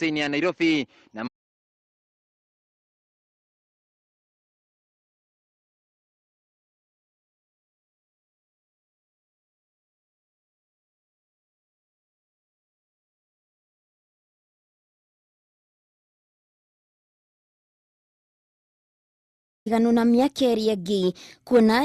Ya Nairobi na Iganu na mĩaka ĩrĩa ĩngĩ kuona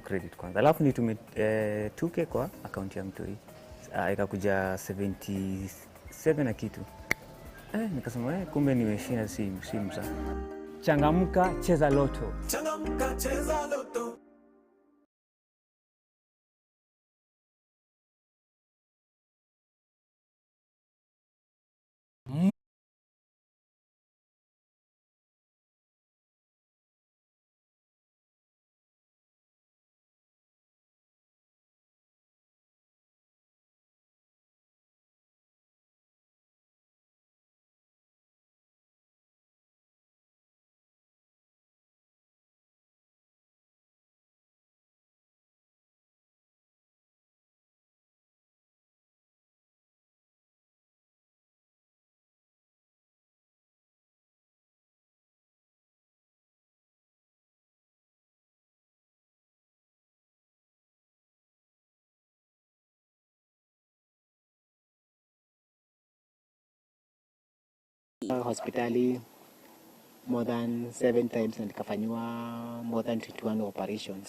Credit kwanza, alafu nitume 2K kwa akaunti ya mtoi. Ikakuja 77 na kitu. Nikasema kumbe nimeshinda, si mza. Changamka, cheza Lotto. Changamka, cheza Lotto. Hospitali more than 7 times na nikafanyiwa more than 21 operations.